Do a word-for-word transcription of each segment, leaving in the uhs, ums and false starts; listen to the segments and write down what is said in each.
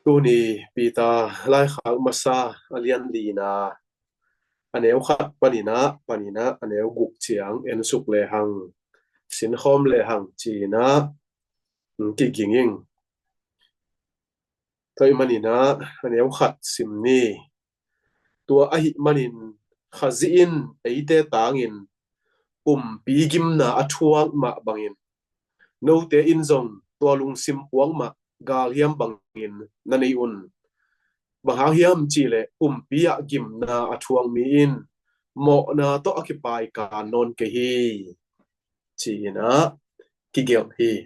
Tuni Peter laikhak masa a lian lina, a neu khat paninah paninah a neu guk ciang ensuk lehang, sinkhawm lehang cinah kiging ing. Tua ahih maninah a neu khat sim ni. Tua ahih manin Khazih in eite tangin pumpi gimna a thuak mah bangin note in zong tua lungsim puak mah galhiam bangin na nei un. Bang hang hiam cihleh pumpi ah gimna a thuak mi in mawhna tawh a kipai kan nawn kei hi, cinah kigelh hi.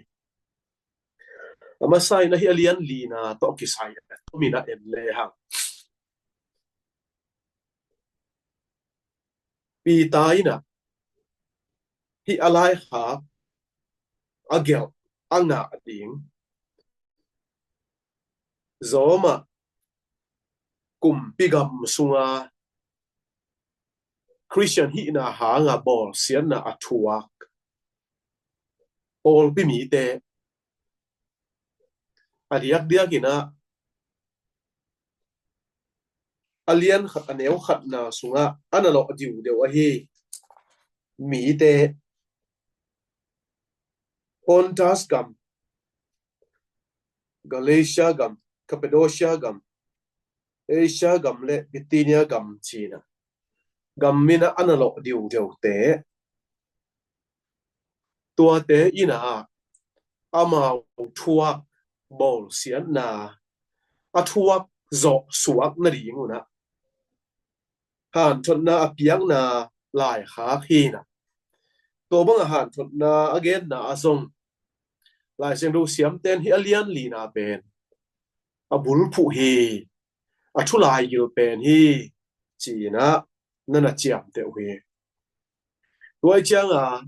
A masa in ahi a lian lina tawh kisai a tomin a en lehang, Peter inah hih a laikhak a gelh a ngah ding Roma kumpi gam sunga Khristian hihna hanga bawlsiatna a thuak pawlpi mite a diakdiakinah a lian khat a neu khatna sungah a na lawh diudeu ahi mite Pontus gam, Galatia gam, Cappadocia gam, Asia gam le Bithynia gam cinah gam minah a na lawh diudeute, tuate inah amau thuak bawlsiatna a thuak zawh suak nading unah hanthotna a piakna laikhak hinah, tua banga hanthotna a genna a zong Lai Siangtho siamten hih a lian lina pen a bulphuh hi, a thu laigil pen hi, cinah na na ciamteh uh hi. Tua ih cianga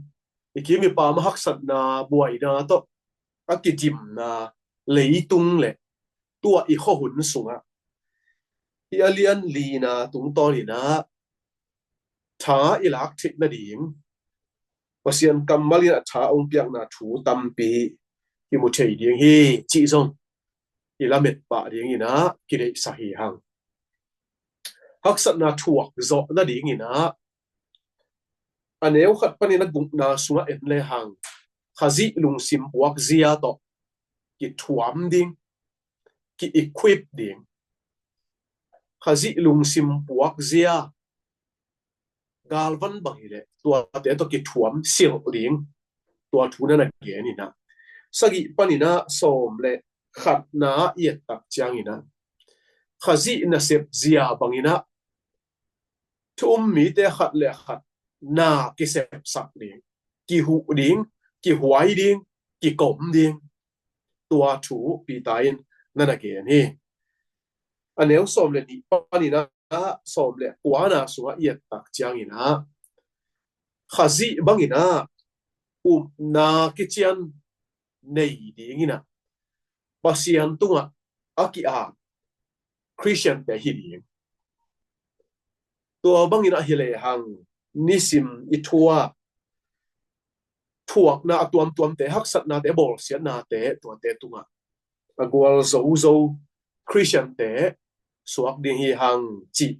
i kim i pam a haksatna buaina tawh a kidimna leitung le tua i khuahun sungah hih a lian lina tungtawninah tha i lak theih nading Pasian kammal inah tha hong piakna thu tampi kimu thei ding hi cih zong i lamet pah dinginah kideihsak hi hang. Haksatna thuak zawh nadinginah a neu khat panin a gukna sungah en lehang, Khazih lungsim puak zia tawh kithuam ding, ki-equip ding. Khazih lungsim puak zia galvan bang hileh tuate tawh kithuam silh ding, tua thu na na geninah, sagih paninah sawm le khatna i et tak cianginah Khazih nasep zia banginah thu um mite khat le khat na kisepsak ding, kihuh ding, kihuai ding, kikom ding, tua thu Peter in na na gen hi. A neu sawm le nih paninah sawm le kuana sungah i et tak cianginah Khazih banginah upna kician nei dinginah Pasian tungah a ki-ap Khristiante hi ding. Tua banginah hi lehang nisim i thuak thuakna a tuamtuamte, haksatnate, bawlsiatnate, tuate tungah a gualzo zo Khristiante suak ding hi hang cih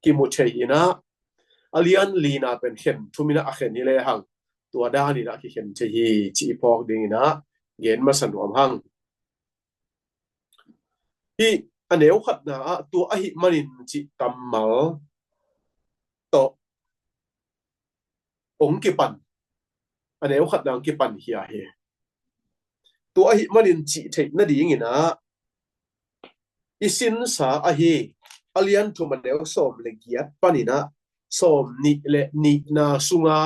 kimu thei inah a lian lina pen khen thuminah a khen hi lehang tua daninah kikhen thei hi cih i phawk dinginah gen masa nuam hang. Hih a neu khatna ah tua ahih manin cih kammal tawh hong kipan, a neu khatna hong kipan hi ahi. Tua ahih manin cih theih nadinginah i sinsa ahi a lian thum a neu sawm le giat paninah sawm nih le nihna sunga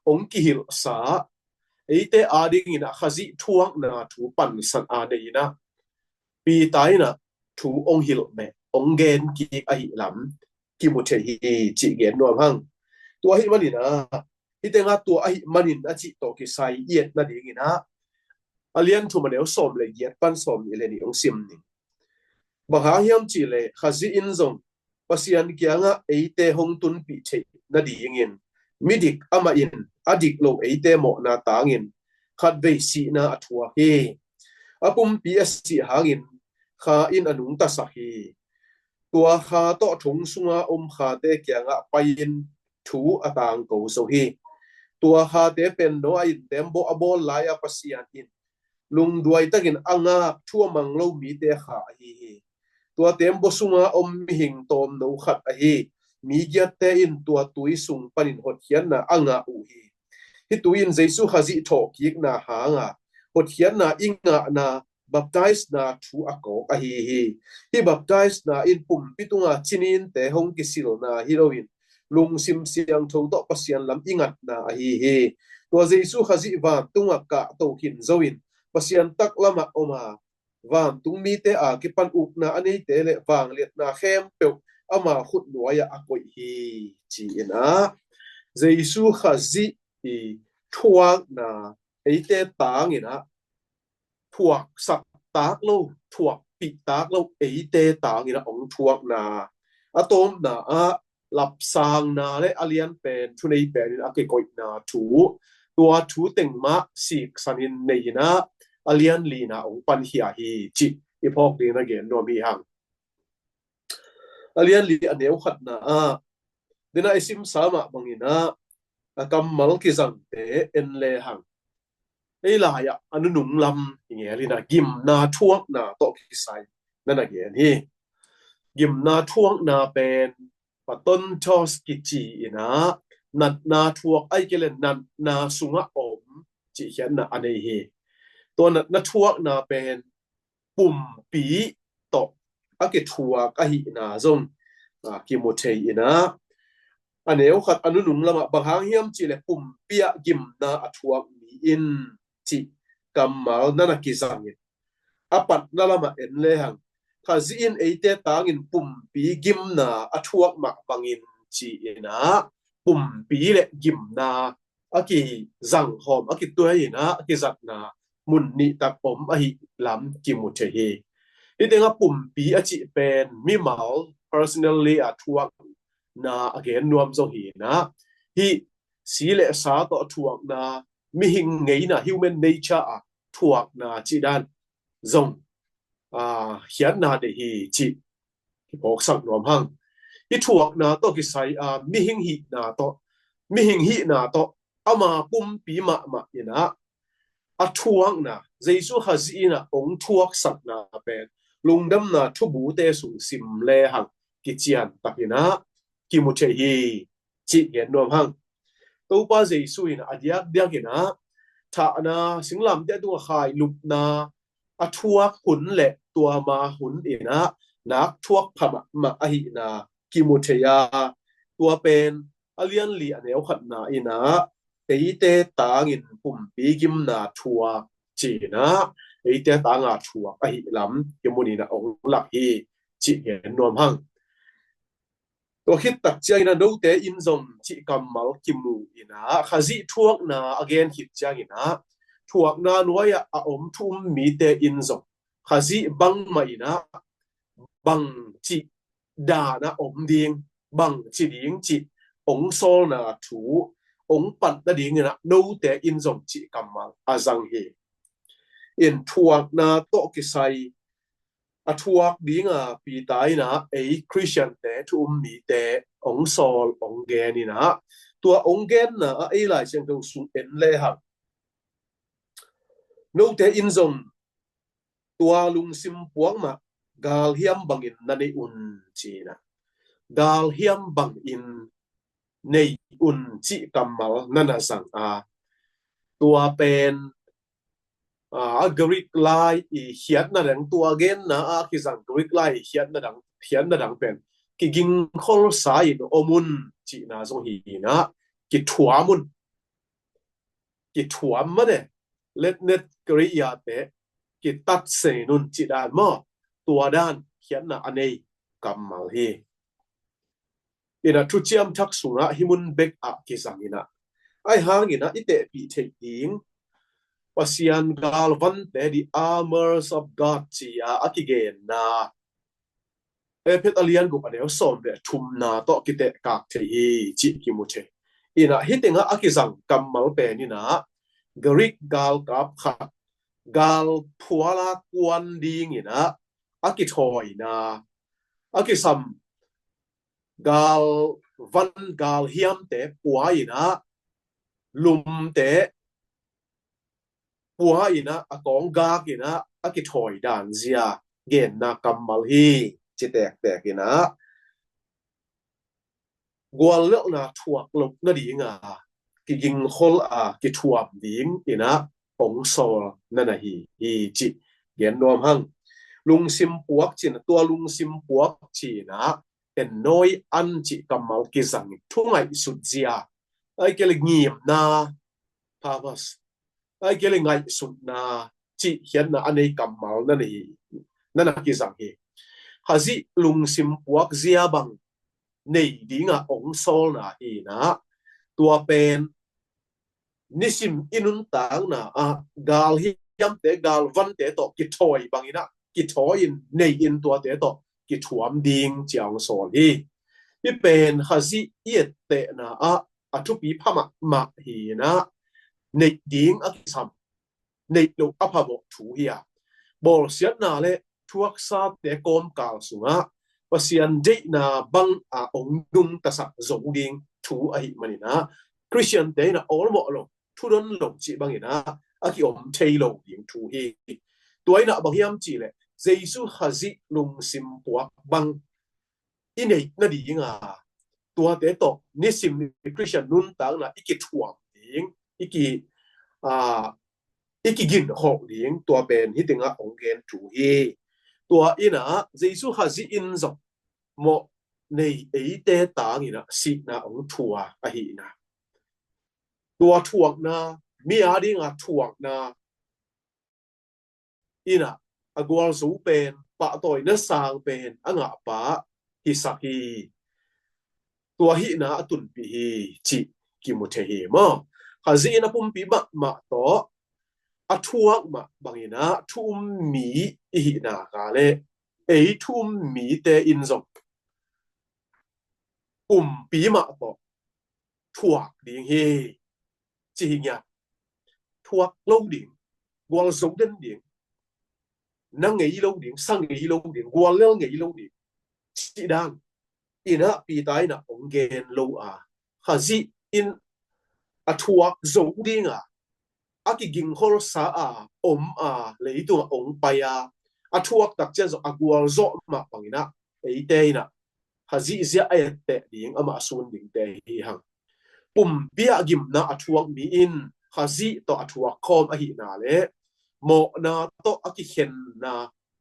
hong kihilhsa eite adinginah Khazih thuakna thu pansan a nei inah Peter inah thu hong hilh beh hong gen kik ahih lam kimu thei hi cih gen nuam hang. Tua ahih maninah hih tengah tua ahih manin a cih tawh kisai i et nadinginah a lian thum a neu sawm le giat pan sawm nih le nih hong sim ning. Bang hang hiam cihleh Khazih in zong Pasian kiangah eite hong tunpih theih nadingin midik amah in a dik lo eite mawhna tangin khatvei sihna a thuak hi. A pumpi a sih hangin kha in a nungtasak hi. Tua kha tawh thong sunga om khate kiangah pai-in thu a tangko zo hi. Tua khate pen Noah in tembaw a bawl lai-a Pasian in lungduai takin a ngak thu a mang lo mite kha ahi hi. Tua tembaw sunga om mihing tawmno khat ahi mi giatte in tua tui sung panin hotkhiatna a ngah uh hi. Hih tui in Jesu Khazih thawhkikna hanga hotkhiatna i ngahna baptisena thu a kawk ahi hi. Hih baptisena in pumpi tunga cininte hong kisilna hi loin lungsim siangtho tawh Pasian lam i ngatna ahi hi. Tua Jesu Khazih vantung a kahto khin zo in Pasian taklamah om a, vantung mite a kipan ukna a neite le vangliatna khempeuh ama khut nuai-ah a koih hi, ci-in ah Jesu Khazih i thuakna eite tangin ah thuaksak tak lo, thuakpih tak lo eite tangin ah hong thuakna, a tawpna ah lapsangna le a lian pen thunei penin a kikoihna thu, tua thu teng mah siksanin nei-in ah a lian lina hong pankhia hi, cih i phawk dingin a gen nuam hi hang. A lian li a neu khatna ah dena i simsa mah bangin ah a kammal kizangte en le hang, ei lai-ah a nunung lam i ngelin ah gimna thuakna tawh kisai na na gen hi. Gimna thuakna pen patontos kici-in ah natna thuak, ahih kei leh natna sungah om cih khiatna a nei hi. Tua natna thuakna pen pumpi tawh a kithuak ahihna zong, ah, kimu thei-in ah a neu khat a nunung lamah bang hang hiam cih leh pumpi ah gimna a thuak mi in cih kammal na na kizangin a patna lamah en le hang, Khazih in eite tangin pumpi gimna a thuak mah bangin ci-in ah pumpi le gimna a kizang hawm, a kituai-in ah a kizatna mun nih tak om ahi lam kimu thei hi. Hih tengah pumpi a cih pen mimal personally a thuakna a gen nuam zong hi-in ah hih si le sa tawh a thuakna, mihing ngeina, human nature a thuakna cih dan zong, ah, khiatna nei hi cih kiphawksak nuam hang. I thuakna tawh kisai a mihing hihna tawh, mihing hihna tawh ama pumpi mahmah in ah a thuakna, Jesu Khazih in ah hong thuaksakna pen lungdamna thubute sung sim le hang kician takin ah kimu thei hi cih gen nuam hang. Topa Jesu in a diakdiakin ah thahna, singlamteh tungah khai lupna a thuak hun le tua ma hun in ah nak thuak pha mahmah ahihna kimu thei a, tua pen a lian li a neu khatna in ah eite tangin pumpi gimna thuak ci-in ah eite tanga thuak ahih lam hih munin ah hong lak hi cih gen nuam hang. Tua khit tak ciangin ah note in zong cih kammal kimu in ah Khazih thuakna a gen khit ciangin ah thuakna nuai-ah a om thu um mite in zong Khazih bangmah in ah bang cih dan ah om ding, bang ci ding cih hong sawlna thu hong patna dingin ah note in zong cih kammal a zang hi. In thuakna tawh kisai a thuak dinga Peter in ah ei Khristiante, thu um mite hong sawl, hong gen in ah tua hong genna ah ei Lai Siangtho sung en le hang, note in zong tua lungsim puak mah galhiam bangin na nei un ci-in ah, galhiam bangin nei un cih kammal na na zang a, tua pen, ah, Greek lai i khiatna dang, tua genna ah kizang Greek lai i khiatna dang, khiatna dang pen kigingkholsa in om un cihna zong hi-in ah kithuam un, kithuam mah de, letnet kreiate kitatse in un cih dan maw, tua dan khiatna a nei kammal hi. In ah Thuciam Thak sungah hih mun bek ah kizang in ah, ahi hangin ah i tehpih theih ding, Pasian galvante, the armors of God ci-a a kigenna Efesa a lian guk a neu sawm le thumna tawh kitehkak thei hi cih kimu thei. In ah hih tengah a kizang kammal pen in ah Greek galkap khat galphual a kuan dingin ah a kithawina, a kisam galvan galhiamte pua in ah, lumte pua in ah, a kawng gak in ah a kithawi dan zia genna kammal hi, ci tektek in ah, guallelhna thuak loh nadinga kigingkhol a kithuam ding in ah hong sawl na na hi hi, ci gen nuam hang. Lungsim puak ci in ah, tua lungsim puak ci in ah ennawi an ci kammal kizang in, thu ngaihsut zia, ai kei le ngimna, purpose, ai kei le ngaihsutna, cih khiatna a nei kammal na na hi, na na kizang hi. Khazih lungsim puak zia bang nei dinga hong sawlna hi in ah, tua pen nisim i nuntakna ah galhiamte, galvante tawh kithawi bangin ah, kithawi in, nei in, tuate tawh kithuam ding ci a hong sawl hi. Hih pen Khazih i ettehna ah a thupi pha mahmah hi in ah, neih ding a kisam, neih loh a phamawh thu hi a, bawlsiatna le thuaksate kawmkal sungah Pasian deihna bang a hong nungtasak zo ding thu ahih manin ah, Khristiante in ah awlmawh lo, thudon lo cih bangin ah a kiom thei lo ding thu hi. Tua in ah bang hiam cih leh, Jesu Khazih lungsim puak bang i neih nadinga, tuate tawh nisim i Khristian nuntakna i kithuam ding, i ki, a, i kiginkhawh ding, tua pen hih tengah hong gen thu hi. Tua in ah Jesu Khazih in zong mawh nei eite tang in ah sihna hong thuak ahihna, tua thuakna, mi a dinga thuakna in ah a gualzo pen, pahtawina sang pen a ngahpa hisak hi. Tua hihna a tunpih hi, cih kimu thei hi maw. Khazih in a pumpi mahmah tawh a thuak mah bangin ah thu um mi i hihna ka le, ei thu um mite in zong pumpi mah tawh thuak ding hi, ci hi ngiat. Thuak lo ding, gualzo den ding, na ngei lo ding, sa ngei lo ding, guallel ngei lo ding, cih dan in ah Peter in ah hong gen lo a, Khazih in a thuak zo dinga a kigingkholsa a om a, leitungah hong pai a, a thuak tak ciang zong a gualzawh mah bangin ah eite in ah Khazih zia a etteh ding, amah a sun dingte hi hang. Pumpi ah gimna a thuak mi in Khazih tawh a thuak khawm ahihna le mawhna tawh a kikhenna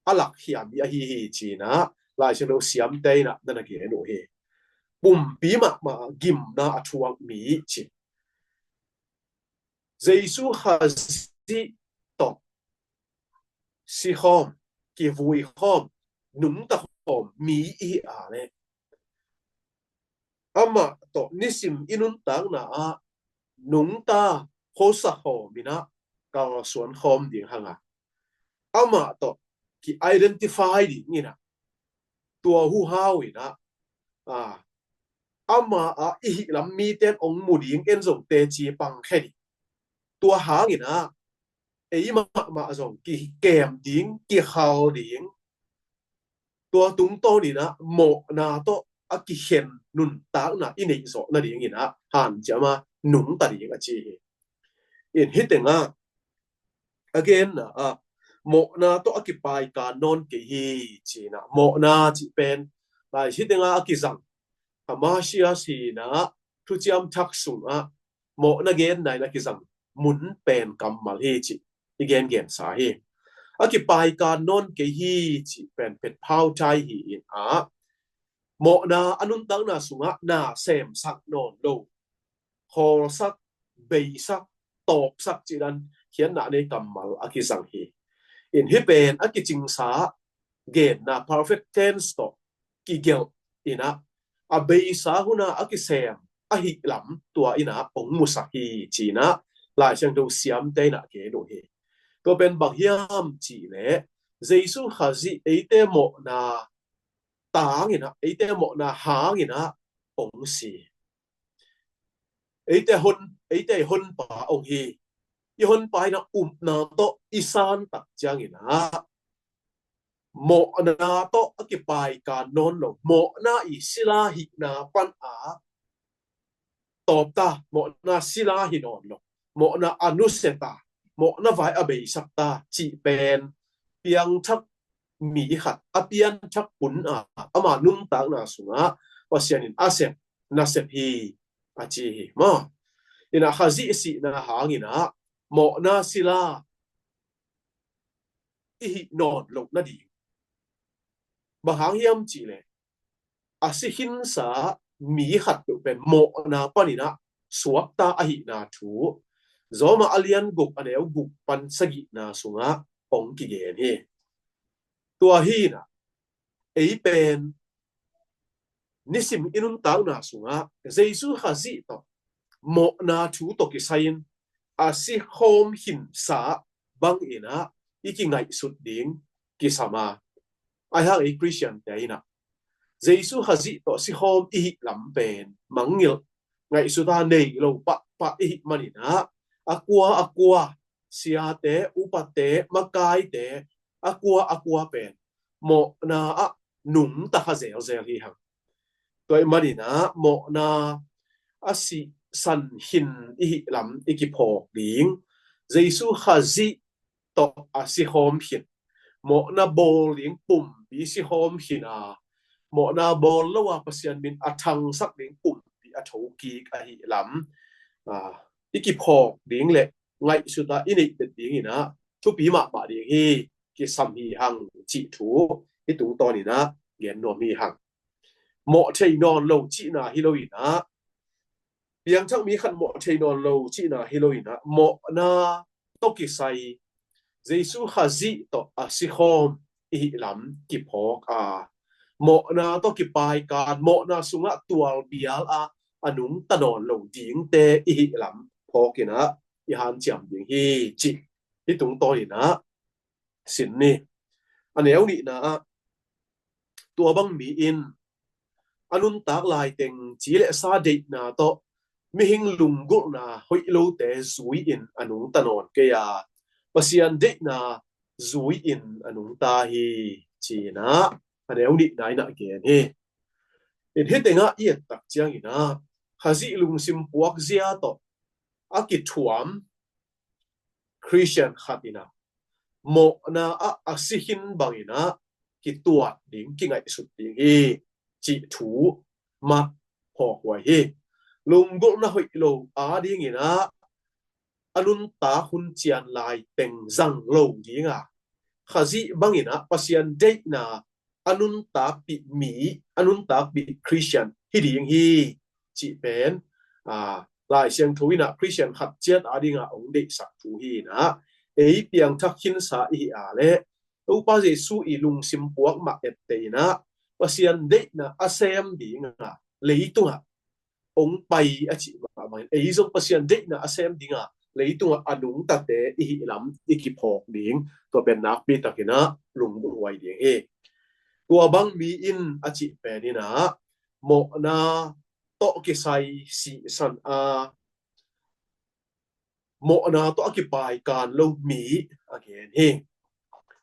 a lakhia mi ahi hi, ci in ah Lai Siangtho siamte in ah na na gen uh hi. Pumpi mahmah gimna a thuak mi, ci. Jesu Khazih tawh si khawm, kivui khawm, nungta khawm mi i hi a le, amah tawh nisim i nuntakna ah nungta, khosa khawm in ah kalsuan khawm ding hang a, amah tawh ki-identify ding in ah, tua huhau in ah, a, amah a i hih lam mite in hong mu ding, en zong teci pangkhe ding. Tua hangin ah ei mahmah zong kikem ding, kikhal ding, tua tungtawn in ah mawhna tawh a kikhen nuntakna i neih zawh nadingin ah hanciam a nungta ding a ci hi. In hih tengah a genna ah mawhna tawh a kipaikan nawn kei hi, ci in ah, mawhna cih pen, lai, hih tengah a kizang, Hamasias hi in ah, thuciam thak sungah mawhna genna in a kizang mun pen kammal hi, cih i gengensa hi. A kipaikan nawn kei hi, cih pen phet phauthai hi in ah, mawhna a nuntakna sungah na semsak nawn lo, hawlsak, beisak, tawpsak cih dan khiatna nei kammal a kizang hi. In hih pen a kicingsa genna, perfect tense tawh kigelh in ah, a beisa hun a a kisem ahih lam tua in ah hong musak hi, ci in ah Lai Siangtho siamte in ah gen uh hi. Tua pen bang hiam cih leh, Jesu Khazih eite mawhna tang in ah, eite mawhna hang in ah hong si. Eite hon, eite honpa hong hi. I honpa in ah upna tawh i san tak ciangin ah, mawhna tawh a kipaikan nawn lo, mawhna i sila hihna pan a tawpta, mawhna sila hi nawn lo, mawhna a nusia ta, mawhna vai a beisak ta cih pen piangthak mi khat a pianthak pun a ama nuntakna sungah Pasian in a sep nasep hi a ci hi maw. Inah Khazih sihna hang inah mawhna sila i hih nawn loh nading. Bang hang hiam cihleh a si khinsa mi khat peuh pen mawhna pan inah suakta ahihna thu Roma a lian guk a neu guk pan sagihna sungah hong kigen hi. Tua hi inah ei pen nisim i nuntakna sungah Jesu Khazih tawh mawhna thu tawh kisai-in a sikhawm khinsa bang inah i kingaihsut ding kisam a, ahi hang ei Khristiante inah Jesu Khazih tawh sikhawm i hih lam pen mangngilh, ngaihsut a nei lo pahpah i hih man inah a kua a kua siate, upate, makaite, a kua a kua pen mawhna ah nungta kha zelzel hi hang. Tua ahih man inah mawhna a sihsan khin i hih lam i kiphawk ding, Jesu Khazih tawh a sikhawm khin, mawhna bawl ding pumpi sikhawm khin a, mawhna bawl lo a Pasian min a thangsak ding pumpi a thokik ahih lam, a, i kiphawk ding le ngaihsut a i neih bet ding inah thupi mahmah ding hi, kisam hi hang cih thu i tungtawn inah gen nuam hi hang. Mawh thei nawn lo cihna hi lo inah, piangthak mi khat mawh thei nawn lo cihna hi lo inah, mawhna tawh kisai Jesu Khazih tawh a sikhawm i hih lam kiphawk a, mawhna tawh kipaikan, mawhna sungah tualbial a a nungta nawn lo dingte i hih lam phawk inah i hanciam ding hi cih i tungtawn inah sin ni. A neu nihna ah tua bang mi in a nuntak laiteng ci le sa deihna tawh mihing lunggulhna hoih lote zui-in a nungta nawn kei a, Pasian deihna zui-in a nungta hi ci inah a neu nihna inah gen hi. In hih tengah i et tak ciang inah Khazih lungsim puakzia tawh a kithuam Khristian khat inah mawhna ah a si khin bang inah kituat ding, kingaihsut ding hi cih thu mah phawk huai hi. Lunggulhna hoih lo a ding inah a nuntak hun cian laiteng zang lo ding a, Khazih bang inah Pasian deihna a nuntakpih mi, a nuntakpih Khristian hi ding hi cih pen, a, Lai Siangtho inah Khristian khat ciat a dingah hong deihsak thu hi inah, ei piangthak khinsa i hih a le Topa Jesu i lungsim puak mah etteh inah Pasian deihna a sem dingah leitungah hong pai a cih mah bangin ei zong Pasian deihna a sem dingah leitungah a nungtate i hih lam i kiphawk ding, tua pen nakpi tak inah lunggulh huai ding hi. Tua bang mi in a cih pen inah mawhna tawh kisai sihsan a, mawhna tawh a kipaikan lo mi a gen hi.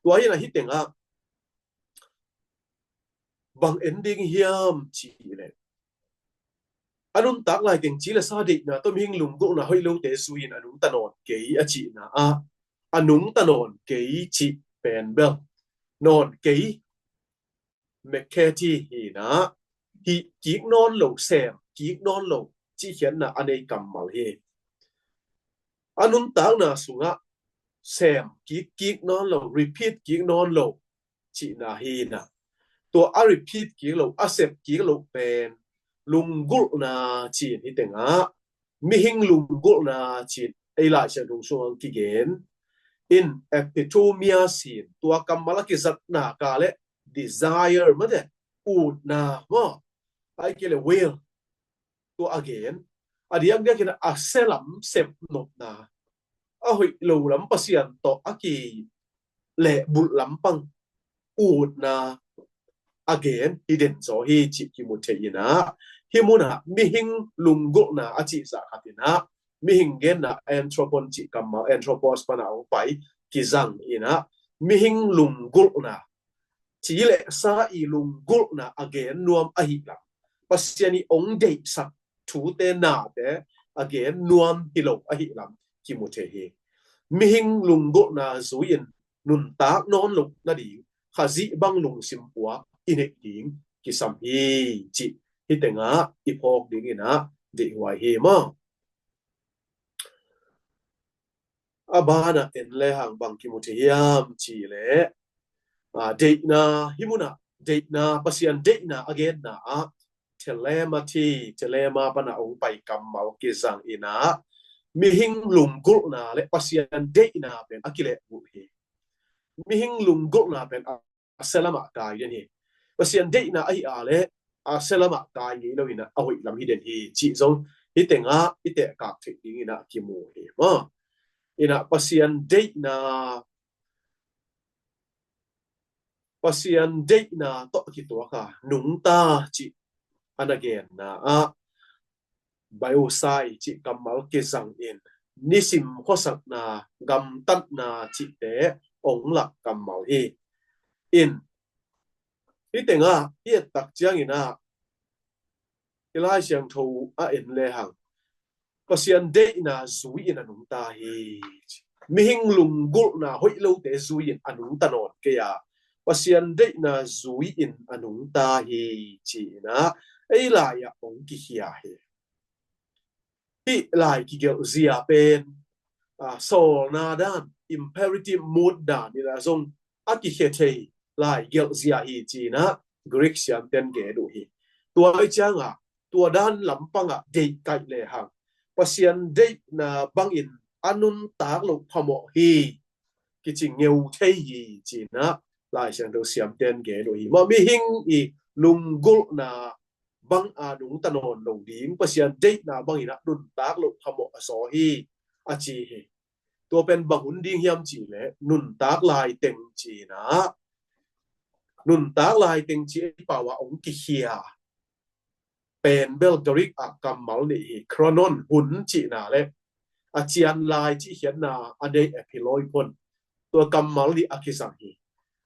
Tua hi inah hih tengah bang en ding hiam cih leh, a nuntak laiteng ci le sa deihna tawh mihing lunggulhna hoih lote zui-in a nungta nawn kei a cihna ah a nungta nawn kei cih pen bel nawn kei, McCarthy hi inah, hih kik nawn lo, sem kik nawn lo cih khiatna a nei kammal hi. A nuntakna sungah sem kik, kik nawn lo, repeat kik nawn lo cihna hi inah, tua a repeat kik lo, a sep kik lo pen lunggulhna ci-in hih tengah mihing lunggulhna ci-in ei Lai Siangtho sungah kigen in, epithumia ci-in tua kammal a kizatna ka le desire mate, utna maw, ahih kei le will, tua a gen. A diakdiak inah a sia lam sep nopna, a hoih lo lam Pasian tawh a kilehbulh lampang utna a gen hi den zaw hi cih kimu thei inah, hih munah mihing lunggulhna a cih zah khat inah mihing genna anthropon cih kammal, anthropos panah hong pai, kizang inah mihing lunggulhna ci le sa i lunggulhna a gen nuam ahih lam, Pasian i ong deihsak thute nate a gen nuam hi lo ahih lam kimu thei hi. Mihing lunggulhna zui-in nuntak nawn lo nading Khazih bang lungsim puak i neih ding kisam hi, cih hih tengah i phawk dingin ah deihhuai hi maw? A banah en le hang bang kimu thei hiam cih leh, a, deihna, hih munah deihna, Pasian deihna a genna ah telepathy, telema pana ong pai kammal kizang in ah mihing lunggulhna le Pasian deihna pen a kilehbulh hi. Mihing lunggulhna pen a a sia lamah kai den hi. Pasian deihna ahi a le a sia lamah kai ngei lo in ah a hoih lam hi den hi, cih zong hih tengah i tehkak theih dingin ah kimu hi maw? In ah Pasian deihna, Pasian deihna tawh kituak a nungta cih a na genna ah biosai cih kammal kizang in nisim khuasakna, gamtatna cihte ong lak kammal hi. In hih tengah i et tak ciangin ah i Lai Siangtho a en le hang Pasian deihna zui-in a nungta hi. Mihing lunggulhna hoih lote zui-in a nungta nawn kei a, Pasian deihna zui-in a nungta hi, ci-in ah ei lai-ah ong kikhia hi. Hih lai kigelh zia pen, a, sawlna dan, imperative mood dan in ah zong a kikhia thei lai gelh zia hi, ci-in ah Greek siamten gen uh hi. Tua i ciangah tua dan lampangah deih kaih le hang Pasian deihna bangin a nuntak loh phamawh hi, kici ngeu thei hi, ci-in ah Lai Siangtho siamten gen uh hi. Maw, mihing i lunggulhna bang a nungta nawn lo ding Pasian deihna bangin ah nuntak loh phamawh a zaw hi, a ci hi. Tua pen bang hun ding hiam cih leh nuntak lai teng, ci-in ah nuntak lai teng ci ei pau ah ong kikhia pen bel Greek ah kammal nih hi. Chronon, hun cihna le a cian lai cih khiatna a nei epiloiphon, tua kammal nih a kizang hi.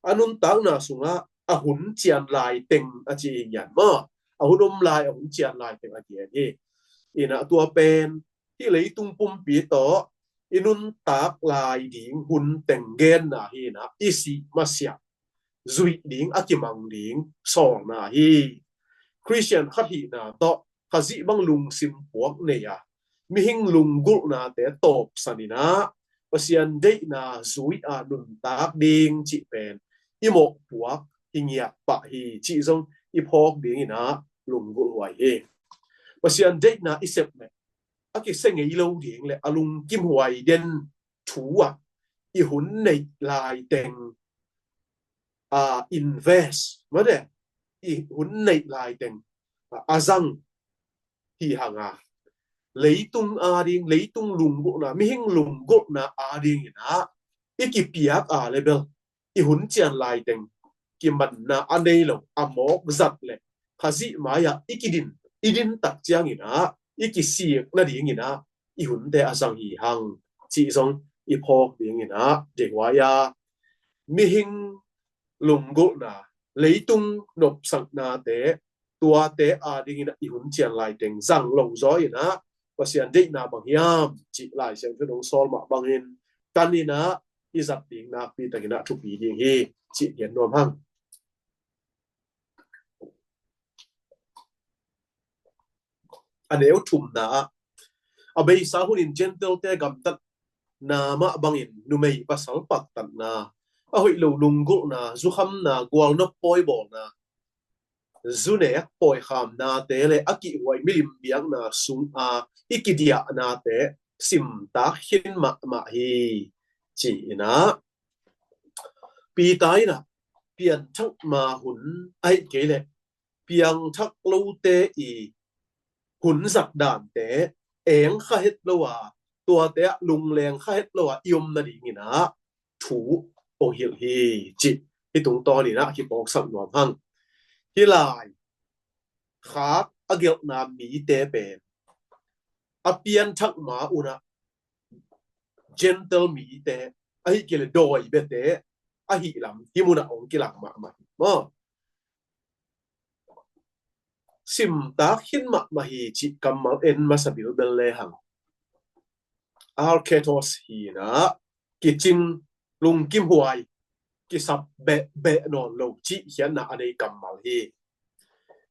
A nuntakna sungah a hun cian lai teng a ci hi ngian maw? A hun om lai, a hun cian lai teng a gen hi. In ah tua pen hih leitung pumpi tawh i nuntak lai ding hun teng genna hi. In ah i sih masiah zuih ding a kimang ding sawlna hi. Khristian khat hihna tawh Khazih bang lungsim puak nei a, mihing lunggulhnate tawpsan in ah Pasian deihna zui a nuntak ding cih pen i mawhpuak hi ngiat pah hi, cih zong i phawk dingin ah lunggulh huai hi. Pasian deihna i sep leh a kisia ngei lo ding le a lungkim huai den thu ah i hun neih lai teng, a, invest, mate, i hun neih lai teng, a, a zang hi hang a, leitung ading, leitung lunggulhna, mihing lunggulhna adingin ah i kipiak a le bel i hun cian lai teng kimanna a nei lo, a mawk zat le Khazih mai-ah i kidin, i din tak ciangin ah i kisik nadingin ah i hunte a zang hi hang, cih zong i phawk dingin ah deihhuai a, mihing lunggulhna, leitung nopsaknate, tuate adingin ah i hun cian lai teng zang lo zaw in ah Pasian deihna bang hiam cih Lai Siangtho in ong sawl mah bangin kan in ah i zat ding nakpi takin ah thupi ding hi, cih gen nuam hang. A neu thumna ah, a beisa hunin Gentile-te gamtatna mah bangin numei pasal paktatna, a hoih lo lunggulhna, zukhamna, gualnop pawibawlna, zunek pawikhamnate le a kihhuai milim biakna sung a i kidiahnate simtak khin mahmah hi, ci-in ah Peter in ah pianthak ma hun ahih kei leh piangthak lote i hun zat dante eng kha het lo a, tuate ah lungleng kha het lo a i om nadingin ah thu ong hilh hi, cih hih tungtawnin ah kipawksak nuam hang. Hih lai khak a gelhna mite pen a pianthak ma un ah Gentile mite, ahih kei leh dawi biate ahih lam hih munah ong kilang mahmah hi. Maw, simtak khin mahmah hi cih kammal en masa bilbel lehang, arketos hi inah, kicing, lungkimhuai, kisap behbeh nawn lo cih khiatna a nei kammal hi.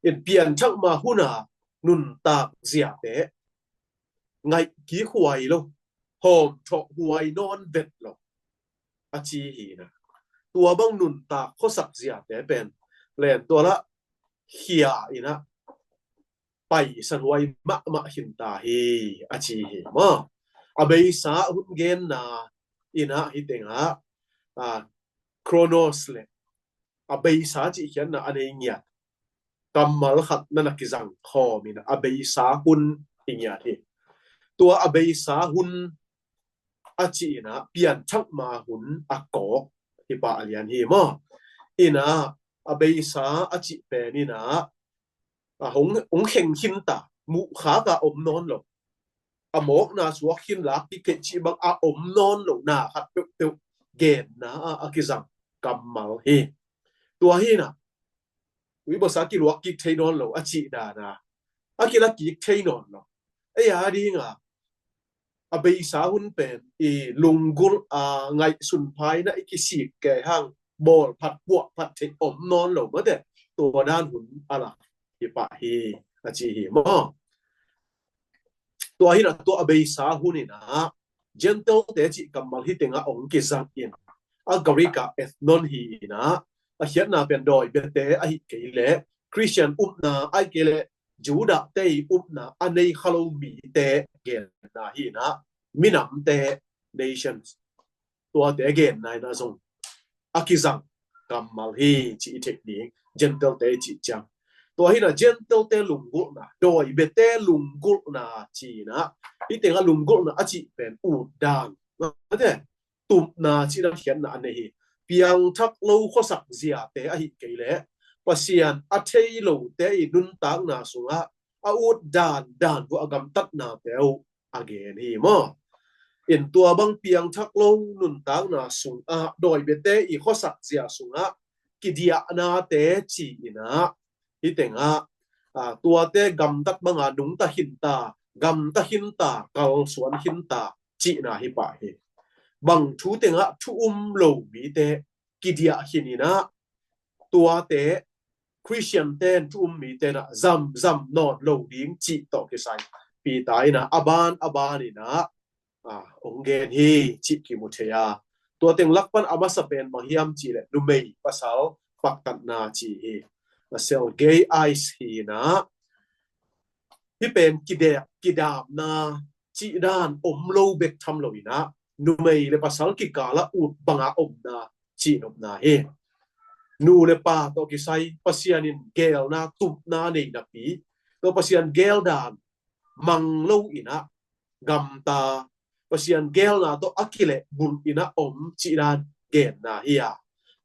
In pianthak ma huna nuntak ziate ngaih kik huai lo, hawmthawh huai nawn vet lo a ci hi inah, tua bang nuntak khuasak ziate pen len tua lah khia inah paisan huai mahmah khinta hi a ci hi maw. A beisa hun genna inah hih tengah, a, kronos le a beisa cih khiatna a nei ngiat kammal khat na na kizang khawm inah a beisa hun hi ngiat hi. Tua a beisa hun a ci inah pianthak ma hun a kawk hi pah a lian hi maw. Inah a beisa a cih pen inah, a, hong, hong kheng khinta, muhkhak a om nawn lo, a mawkna suak khin lak kik theih cih bang a om nawn lo na khat peuhpeuh genna a, a kizang kammal hi. Tua hi inah uibosa kiluak kik thei nawn lo a cih dana a kila kik thei nawn lo. Ei a dinga a beisa hun pen i lunggulh a ngaihsun pha inah i kisik kei hang bawlphat puahphat theih om nawn lo mate, tua dan hun a lak hi pah hi a ci hi maw. Tua hi inah tua a beisa hun inah Gentile-te cih kammal hih tengah hong kizang in, a Greek ah ethnon hi inah, a khiatna pen dawi biate ahih kei leh Khristian upna ahih kei leh Judah-te i upna a nei kha lo mite genna hi inah, minamte, nations, tuate genna inah zong a kizang kammal hi cih i theih ding, Gentile-te i cih ciang. Tua hi inah Gentile-te lunggulhna, dawi biate lunggulhna ci inah, hih tengah lunggulhna a cih pen utdan, mate, tupna cih dan khiatna a nei hi. Piangthak lo khuasak ziate ahih kei leh Pasian a thei lote i nuntakna sungah a ut dandan uh a gamtatnate uh a gen hi maw. In tua bang piangthak lo nuntakna sungah dawi biate i khuasak zia sungah kidiahnate ci inah, hih tengah, a, tuate gamtat banga nungta khinta, gamta khinta, kalsuan khinta cihna hi pah hi. Bang thu tengah thu um lo mite kidiah khin inah, tuate Khristian ten thu um mite inah zamzam nawn lo ding cih tawh kisai Peter inah a ban a ban inah, a, hong gen hi cih kimu thei a. Tua teng lak pan a masa pen bang hiam cih leh numei pasal paktatna ci hi. A, self gay eyes hi inah, hih pen kidek kidamna cih dan om lo bek tham lo inah, numei le pasal kikalah ut banga omna cihnopna hi. Nu le pa tawh kisai Pasian in geelna tupna nei napi, tua Pasian geel dan mang lo inah gamta, Pasian geelna tawh a kilehbulh inah om cih dan genna hi a.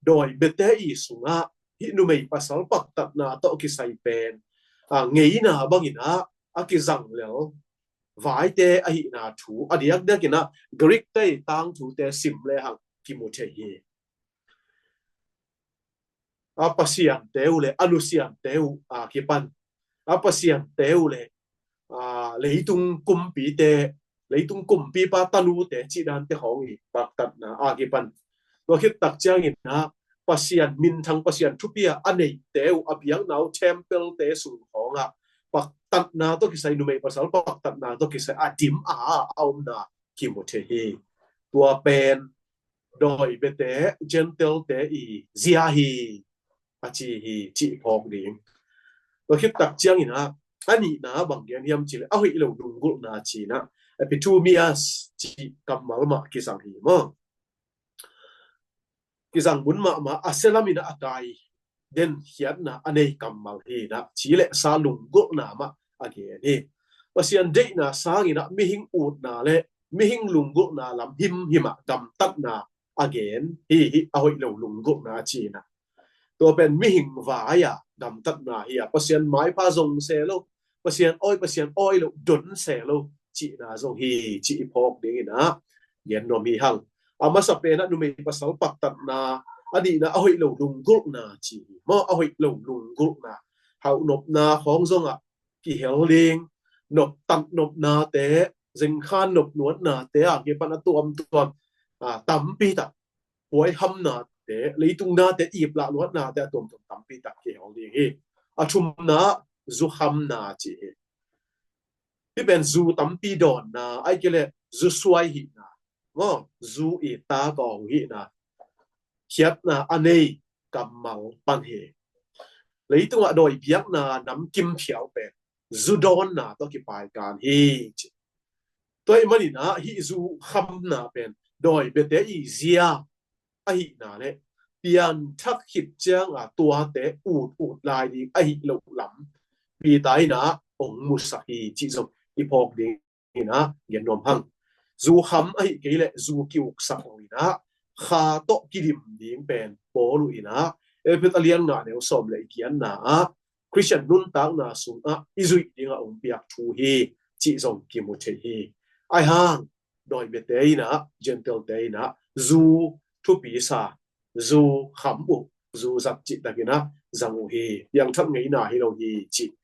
Dawi biate i sungah hih numei pasal paktatna tawh kisai pen, a, ngeina bang inah a kizang lel vaite ahihna thu a diakdiak inah Greek-te i tangthute sim lehang kimu thei hi. A pasiante uh le a nusiante uh a kipan, a pasiante uh le, a, leitung kumpite, leitung kumpipa tanute cih dante khawng i paktatna a kipan. Tua khit tak ciangin ah Pasian minthang, Pasian thupi a a neite uh a biakna uh tempelte sung khawngah paktatna tawh kisai, numei pasal paktatna tawh kisai a dim a a omna kimu thei hi. Tua pen dawi biate, Gentile-te i zia hi a ci hi, cih phawk ding. Tua khit tak ciangin ah a nihna bang gen hiam cih leh a hoih lo lunggulhna ci-in ah, epithumia cih kammal mah kizang hi maw. Kizang mun mahmah, a sia lam in ah a kai den khiatna a nei kammal hi in ah, ci le sa lunggulhna mah a gen hi. Pasian deihna sangin ah mihing utna le mihing lunggulhna lam himhim ah gamtatna a gen hi, hi a hoih lo lunggulhna ci-in ah. Tua pen mihing vai-a gamtatna hi a, Pasian maipha zong se lo, Pasian awi, Pasian awi lo don se lo cihna zong hi, cih i phawk dingin ah gen nuam hi hang. A masa pen ah numei pasal paktatna A nihna a hoih lo lunggulhna ci hi maw, a hoih lo lunggulhna. Hauh nopna khawng zongah kihel ding, nop tang nopnate, zengkhan nop nuatnate a kipan a tuamtuam, a, tampi tak, huaihamnate, leitung nate, iplah luatnate a tuamtuam tampi tak kihel ding hi. A thumna, zuhamna ci hi. Hih pen zu tampi dawnna, ahih kei leh zu suai hihna, maw, zu i ta kawng hihna, khiatna a nei kammal pan hi. Leitungah dawi biakna namkim phial pen zu dawnna tawh kipaikan hi ci. Tua ahih manin ah hih zu khamna pen dawi biate i zia ahihna le pianthak khit cianga tuate ut ut lai ding ahi lo lam Peter in ah hong musak hi cih zong i phawk ding in ah gen nuam hang. Zu kham ahih kei leh zu ki-uksak lo in ah kha tawh kidim ding pen Paul in ah Efesa a lian nga neu sawm le i giatna ah Khristian nuntakna sungah i zuih dingah hong piak thu hi cih zong kimu thei hi. Ahih hang dawi biate in ah, Gentile-te in ah zu thupi sa, zu kham uh, zu zat cihtakin ah zang uh hi. Piangthak ngeina hi lo hi cih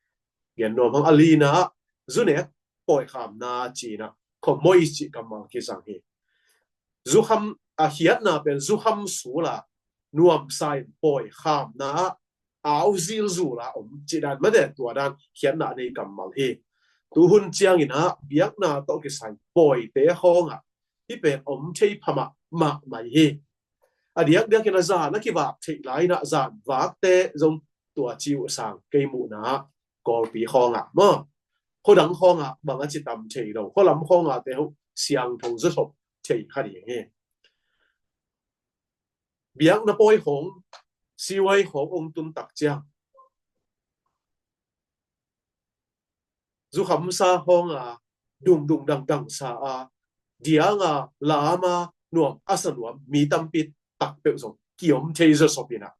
gen nuam hang. A lina ah zu nek pawikhamna ci-in ah khomois cih kammal kizang hi. Zu kham, a khiatna pen zu kham sula nuamsa in pawikhamna ah auzil zula om cih dan mate, tua dan khiatna a nei kammal hi. Tuhun ciangin ah biakna tawh kisai pawite khawngah hih pen om thei pha mahmah mai hi. A diakdiakin a zan a kivak theih lai in ah zan vakte zong tua ci uh sang kei muhna ah Kawlpi khawngah maw, khuadang khawngah bang a ci tam thei lo, khualam khawngah te uh siangtho zawsop thei kha ding hi. Biakna pawi khawng, siwai khawng hong tun tak ciang zukhamsa khawng a dungdung dangdang sa a diang a lam a nuam a sa nuam mi tampi tak peuh zong kiom thei zawsop in ah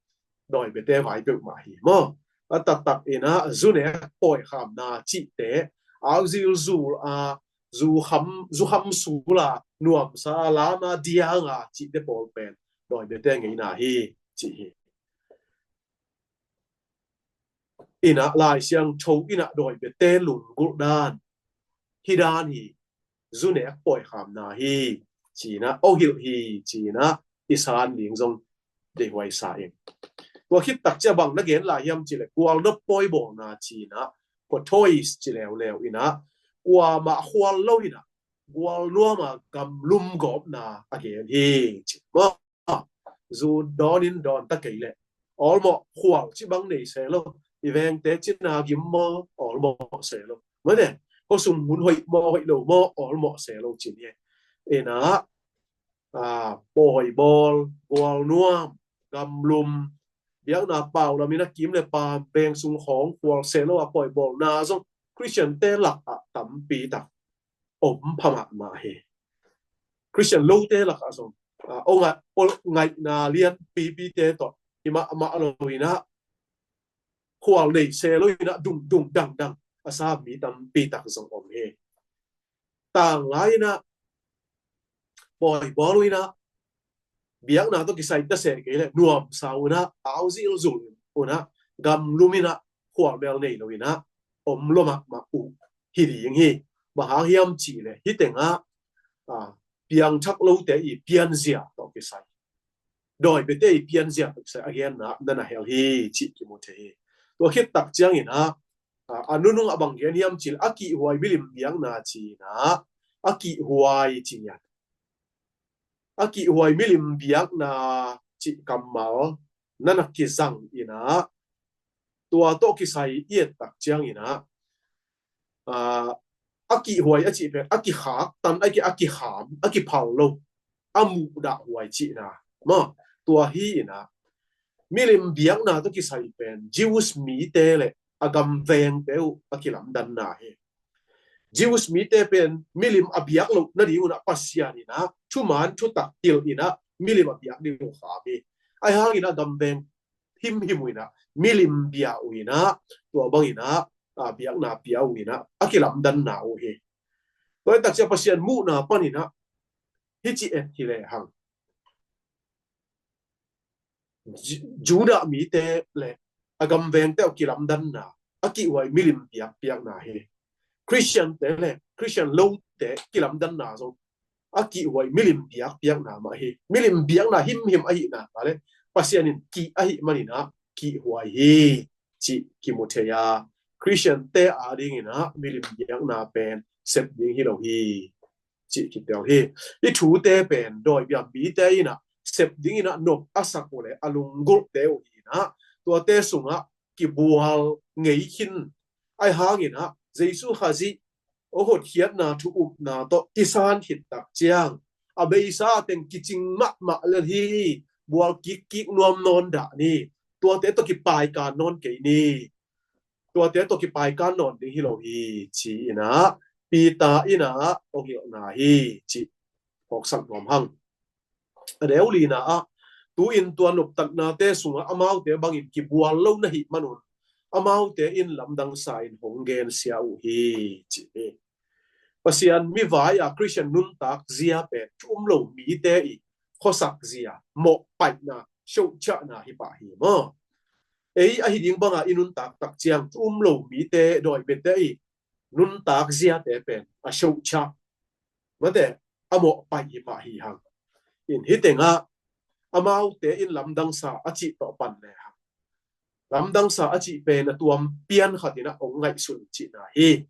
dawi biate vai peuhmah hi maw. A taktak in ah zu nek pawikhamna cihte, auzil zul a zu kham, zu kham sula nuamsa a lam a diang a cihte pawl pen dawi biate ngeina hi cih hi. In ah Lai Siangtho in ah dawi biate lunggulh dan hi dan hi, zu nek pawikhamna hi ci-in ah, o hilh hi ci-in ah i san ding zong deihhuai sa ing. Tua khit tak ciang bang na gen lai hiam cih leh gualnop pawibawlna ci-in ah, koitos ci leuleu in ah, kuamah khual lo in ah gualnuam a gamlum gawpna a gen hi ci. Maw, zu dawn in dawn ta kei leh awlmawh khual ci bang nei se lo. I vengte cina gim maw, awlmawh se lo. Mate, khuasung hun hoih maw hoih lo maw, awlmawh se lo cin hi. In ah, a, pawi bawl, gualnuam, gamlum, biakna pau lam in a kim le pam, veng sung khawng khual se lo a pawi bawlna zong Khristiante lakah tampi tak om pha mahmah hi. Khristian lote lakah zong, a, o ngai, o ngaihna lianpipite tawh hi mahmah lo in ah khual nei se lo in ah dungdung dangdang a sa mi tampi tak zong om hi. Tanglai in ah pawi bawl uh in ah biakna tawh kisai ta se kei leh nuamsa uh in ah, auzil zul uh in ah, gamlum in ah, khualmel nei lo in ah om lua mahmah uh hi ding hi. Bang hang hiam cih leh hih tengah, a, piangthak lote i pianzia tawh kisai, dawi biate i pianzia tawh kisai a genna na na hel hi cih kimu thei hi. Tua khit tak ciangin ah, a, a nunung a bang gen hiam cih leh a kihhuai milim biakna ci-in ah, a kihhuai ci-in ah, a kihhuai milim biakna cih kammal na na kizang in ah, tua tawh kisai i et tak ciangin ah, a, a kihhuai a cih pen a kikhaktan, a ki, a kikham, a kiphal lo, a muhdahhuai cihna maw, tua hi in ah, milim biakna tawh kisai pen Jews mite le a gam vengte uh a kilamdanna hi. Jews mite pen milim a biak loh nading un ah Pasian in ah thuman thutak hilh in ah milim a biak ding uh kham hi. Ahih hangin ah gam veng himhim uh in ah milim bia uh in ah, tua bang in ah, a, biakna pia uh in ah a kilamdanna uh hi. Tua hi tak ciang Pasian muhna pan in ah hih ci et hi lehang, Judah mite le a gamvengte uh kilamdanna a kihhuai milim biakpiakna hi. Khristiante le Khristian lote kilamdanna zong a kihhuai milim biakpiakna mah hi. Milim biakna himhim ahihna le Pasian in kih ahih maninah kihhuai hi cih kimu thei a, Khristiante adinginah milim biakna pen sep ding hi lo hi cih kitel hi. Hih thute pen dawi biam mite inah sep dinginah nop a sak uh le a lunggulhte uh hinah tuate sungah kibual ngei khin. Ahi hanginah Jesu Khazih a hotkhiatna thu upna tawh kisan khit tak ciang a beisa teng kicing mahmah lel hi. Bual kikkik nuam nawn dah ni. Tuate tawh kipaikan nawn kei ni. Tuate tawh kipaikan nawn ding hi lo hi ci-inah Peter inah ong hilhna hi cih phawksak nuam hang. A deu lina ah tu-in tua noptatnate sungah amaute bangin kibual lo na hih manun amaute in lamdangsa in hong gensia uh hi ci hi. Pasian mivai a Khristian nuntak zia pen thu um lo mite i khuasak zia, mawhpaihna, shohchahna hi pah hi maw? Ei ahi ding banga i nuntak tak ciang thu um lo mite dawi biate i nuntak ziate pen a shohchah mate a mawhpaih hi pah hi hang. In hih tengah amaute in lamdangsa a cih tawh pan le hang. Lamdangsa a cih pen a tuam pian khat inah ong ngaihsun cihna hi.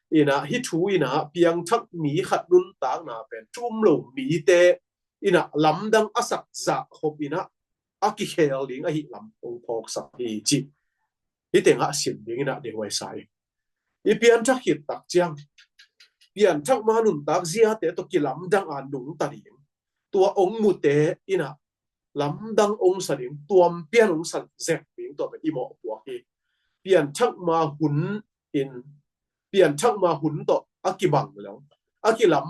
Inah hih thu inah piangthak mi khat nuntakna pen thu um lo mite inah lamdang a sak zah khop inah a kikhel ding ahi lam ong phawksak hi cih hih tengah sim ding inah dehuaisa hi. I pianthak khit tak ciang pianthak ma nuntak ziate tawh kilamdang a nungta ding tua ong mute inah lamdang ong sa ding, tuam pian ong sa zek ding tua pen i mawhpuak hi. Pianthak ma hun in pianthak ma hun tawh a kibang lo a kilam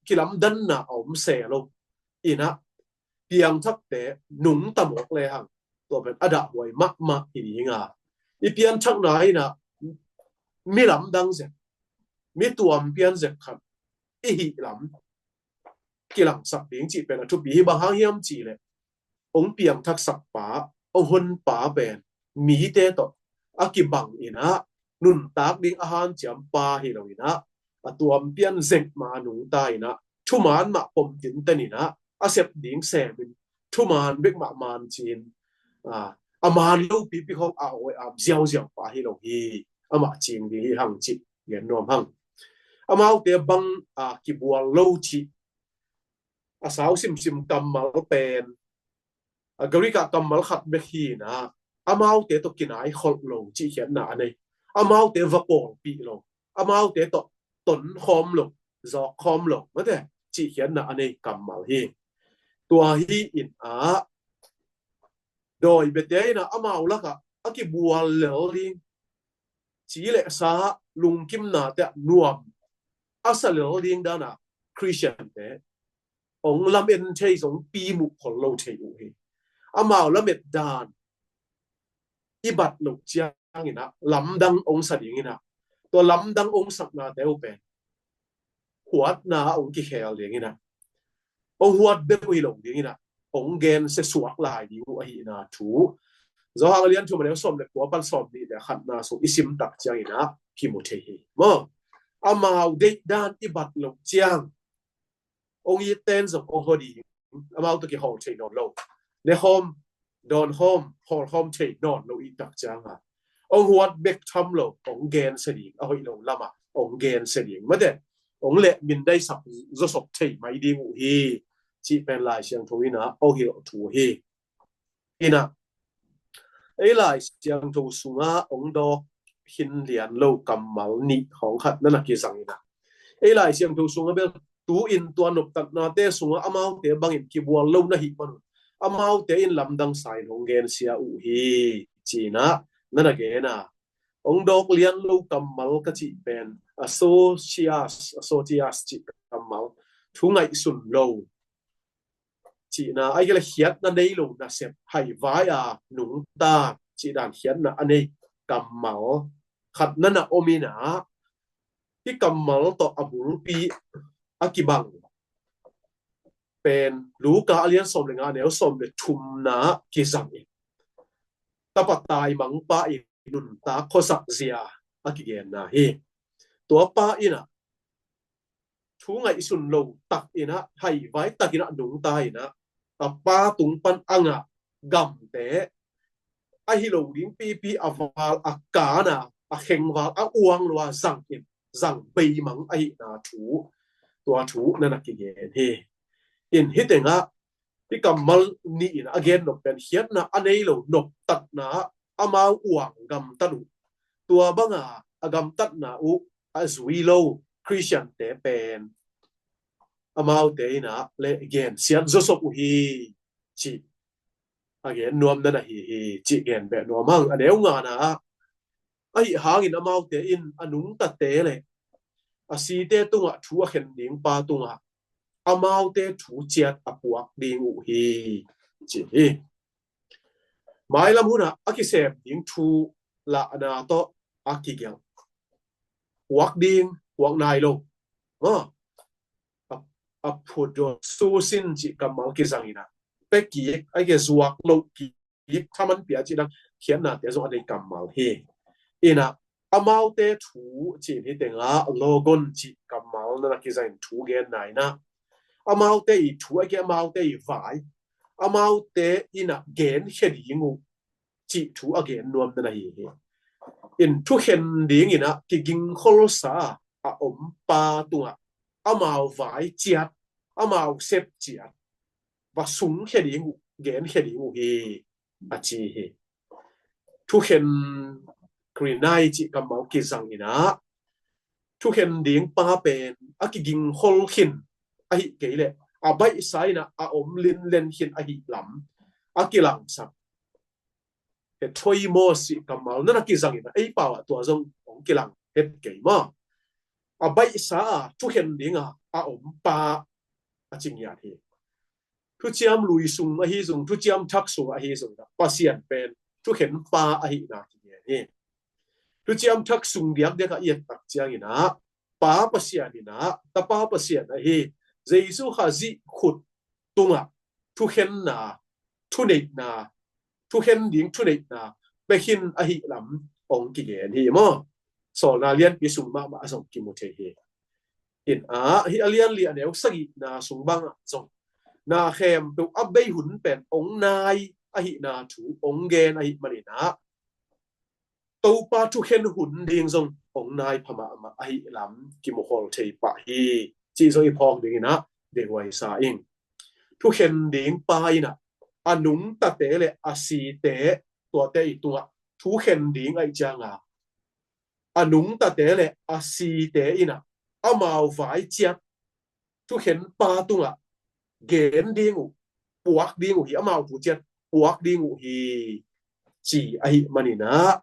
kilamdanna a om se lo inah piangthakte nungta mawk le hang tua pen a dahhuai mahmah hi ding a, i pianthakna inah mi lamdang zek, mi tuam pian zek khat i hih lam kilangsak ding cih pen a thupi hi. Bang hang hiam cih leh ong piangthaksak pa, ong honpa pen mite tawh a kibang inah nuntak ding a hanciam pa hi lo inah a tuam pian zek ma nungta inah thuman mah pom tinten inah a sep ding semin thuman bek mah man cin a man lo pipi khawng a awi am ziauziau pa hi lo hi. Amah cing ding hi hang cih gen nuam hang. Amaute bang a kibual lo cih a sau simsim kammal pen a Greek ah kammal khat bek hi inah amaute tawh kinai kholh lo cih khiatna a nei. Amaute va pawlpih lo, amaute tawh ton khawm lo, zawk khawm lo mate cih khiatna a nei kammal hi. Tua hi inah dawi biate inah amau lakah a kibual lel ding, ci le sa, lungkimnate ah nuam a sa lel ding dana Khristiante ong lamen thei zong pi muh khol lo thei uh hi. Amau lamet dan i bat loh ciang inah lamdang ong sa ding inah tua lamdang ong saknate uh pen huatna ong kikhel ding inah ong huat bek uh hi lo ding inah ong gensia suak lai ding uh ahihna thu Johan a lian thum a neu sawm le kua pan sawm nih le khatna sung i sim tak ciang inah kimu thei hi maw? Amau deih dan i bat loh ciang ong it ten zong ong haw ding, amau tawh kihawl thei nawn lo. Ne khawm, dawn khawm, hawl khawm thei nawn lo i tak cianga ong huat bek tham lo, ong gensia ding, a hoih lo lama ong gensia ding mate ong leh mindaisak zawsop thei mai ding uh hi cih pen Lai Siangtho inah ong hilh thu hi. Inah ei Lai Siangtho sungah ong dawk khin lian lo kammal nih khawng khat na na kizang inah ei Lai Siangtho sungah bel tu-in tua noptatnate sungah amaute bangin kibual lo na hih manun amaute in lamdangsa in hong gensia uh hi ci-inah na na gen a, ong dawk lian lo kammal ka cih pen a sotias, a sotias cih kammal thu ngaihsun lo cihna, a i kila khiatna nei lo nasep, haivai a nungta cih dan khiatna a nei kammal khat na na om inah hih kammal tawh a bulpi a kibang pen Luka a lian sawm le nga, a neu sawm le thumna kizang in, tapa taimangpa in nuntak khuasak zia a kigenna hi. Tua pa in ah thu ngaihsun lo tak in ah, haivai tak in ah nungta in ah, a pa tung pan a ngah gamte, ahi lo ding pipi a val a kan a, a khengval a uang lua zang in, zang beimang ahihna thu, tua thu na na kigen hi. In hih tengah hih kammal nih in a gen nop pen khiatna a nei lo noptatna ah amau uang gamtat uh, tua banga a gamtatna uh a zui lo Khristiante pen amaute in ah le gensiat zawsop uh hi, cih a gen nuam na na hi hi, cih gen beh nuam hang. A neu ngana ah, ahi hangin amaute in a nungtate le a site tungah thu a khen ding pa tungah amaute thu ciat a puak ding uh hi, ci hi. Mailam hunah a kisem ding thu lahna tawh a kigelh, puak ding, puak nai lo. Ah, a, a phudo susin cih kammal kizang in ah, pekik, a ke zuak lo kik, thaman pia cih dang khiatnate zong a nei kammal hi. In ah, amaute thu cih in hih tengah logon cih kammal na na kizang in thu genna in ah, amaute i thu a ke amaute i vai, amaute in ah genkhia ding uh cih thu a gen nuam na na hi hi. In thu khen ding in ah kigingkholsa a om pa tungah amau vai ciat, amau sep ciat va sungkhia ding uh, genkhia ding uh hi, a ci hi. Thu khen, krinai cih kammal kizang in ah, thu khen ding pa pen a kigingkhol khin ahi kei leh a baihsa in ah a om linlen khin ahi lam a kilangsak. He thoimawh cih kammal na na kizang in ah, ei pau ah tua zong hong kilang het kei maw. A baihsa a thu khen ding a a om pa a ci ngiat hi. Thuciam lui sung ahi zong, thuciam thak sung ahi zong, Pasian pen thu khen pa ahihna kigen hi. Thuciam thak sung diakdiak a i et tak ciangin ah, Pa Pasian in ah, Tapa Pasian ahi Jesu Khazih khut tungah thukhenna, thuneihna, thukhen ding thuneihna pia khin ahi lam hong kigen hi maw. Sawlna lianpi sung mahmah zong kimu thei hi. In ah, hih a lianli a neu sagihna sung bangah zong na khempeuh a bei hun pen hong nai ahihna thu hong gen ahih manin ah, Topa thukhen hun ding zong hong nai pha mahmah ahi lam kimukhol thei pah hi, cih zong i phawk dingin ah dehuai sa ing. Thukhen ding pa in ah a nungtate le a site, tuate i tungah thukhen ding ahi cianga, a nungtate le a site in ah amau vai ciat thukhen pa tungah gen ding uh, puak ding uh hi, amau thu ciat puak ding uh hi, ci ahi manin ah,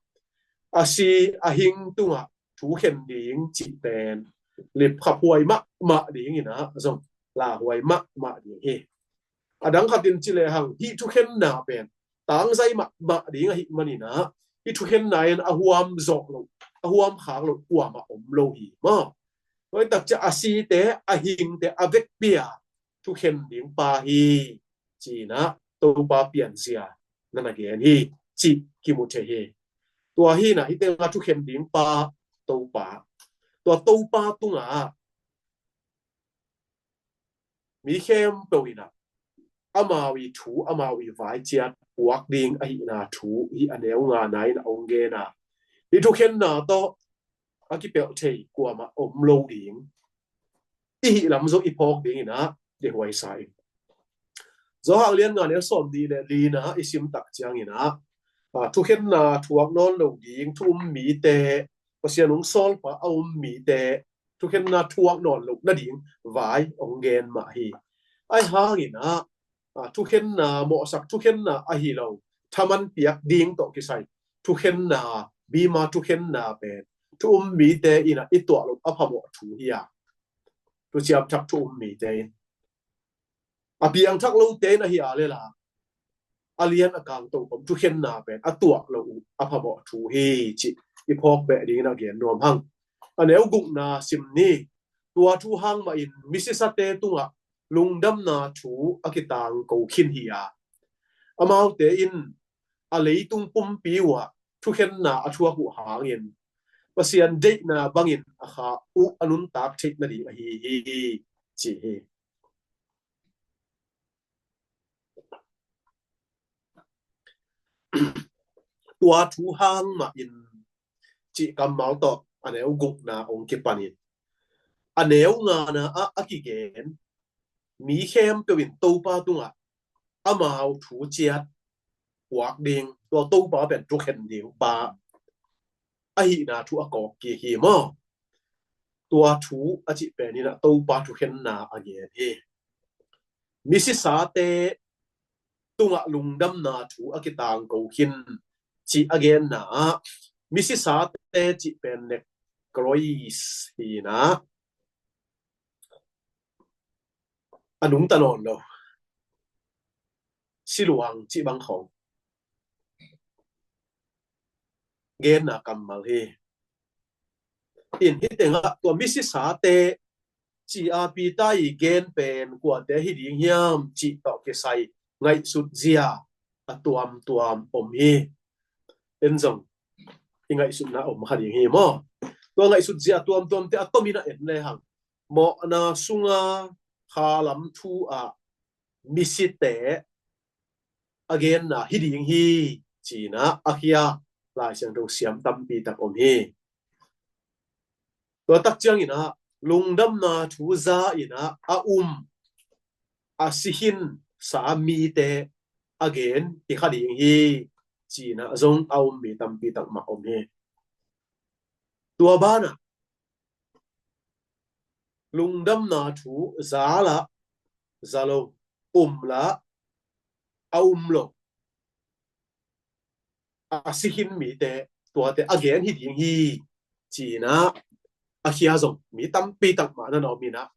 a si a hing tungah thukhen ding cih pen lipkhaphuai mahmah dingin ah zong lauhuai mahmah ding hi. A dang khatin ci lehang, hih thukhenna pen tangzai mahmah ding ahi manin ah, hih thukhenna in a huam zawh loh, a huam khak loh kuamah om lo hi maw. Tua hi tak ciah a site, a hingte a vekpi-a thukhen ding pa hi, ci-in ah Topa pianzia na na gen hi, cih kimu thei hi. Tua hi-in ah hih tengah thukhen ding pa Topa, tua Topa tungah mi khempeuh in ah amau i thu, amau i vai ciat puak ding ahihna thu hih a neu ngana in ah hong gen a, hih thukhenna tawh a kipelh thei kuamah om lo ding i hih lam zong i phawk dingin ah dehuai sa ing. Johan lian nga neu sawmnih le lina i sim tak ciangin ah, a, thukhenna thuak nawn lo ding thu um mite, Pasian hong sawlpa a um mite, thukhenna thuak nawn loh nading vai hong gen mah hi. Ahi hangin ah, a, thukhenna mawhsak thukhenna ahi lo, thaman piak ding tawh kisai thukhenna, bima thukhenna pen thu um mite in ah i tuah loh a phamawh thu hi a, thuciam thak thu um mite in, a piangthak lote in ahi a lela, a lian a kang topom thukhenna pen a tuak loh uh a phamawh thu hi, cih i phawk beh dingin a gen nuam hang. A neu gukna sim ni. Tua thu hang mahin misisate tungah lungdamna thu a kitangko khin hi a, amaute in a leitung pumpi uhah thukhenna a thuak uh hangin Pasian deihna bangin a kha uh a nuntak theih nading ahi hi, ci hi. Tua thu hang mahin cih kammal tawh a neu gukna hong kipanin a neu ngana ah a kigen mi khempeuh in Topa tungah amau thu ciat puak ding, tua Topa pen thukhen ding pa ahihna thu a kawk kik hi maw? Tua thu a cih pen in ah Topa thukhenna a gen hi. Misisate tungah lungdamna thu a kitangko khin cih a genna ah misisate cih pen nekrois hi in ah a nungta nawn lo siluang cih bang khawng genna kammal hi. In hih tengah tua misisate ci a Peter i gen pen kuate hi ding hiam cih tawh kisai ngaihsut zia a tuamtuam om hi. En zong i ngaihsutna om kha ding hi maw? Tua ngaihsut zia a tuamtuamte a tomin a en lehang mawhna sunga khalam thu ah misite a genna hi ding hi, ci-in ah a khia Lai Siangtho siam tampi tak om hi. Tua tak ciangin ah lungdamna thu za in ah a um a si khinsa mite a gen hi kha ding hi, ci-in ah zong a um mi tampi tak mah om hi. Tua banah lungdamna thu za lah za lo, um lah a um lo a si khin mite tuate a gen hi ding hi, ci-in ah a khia zong mi tampi tak mah na na om in ah,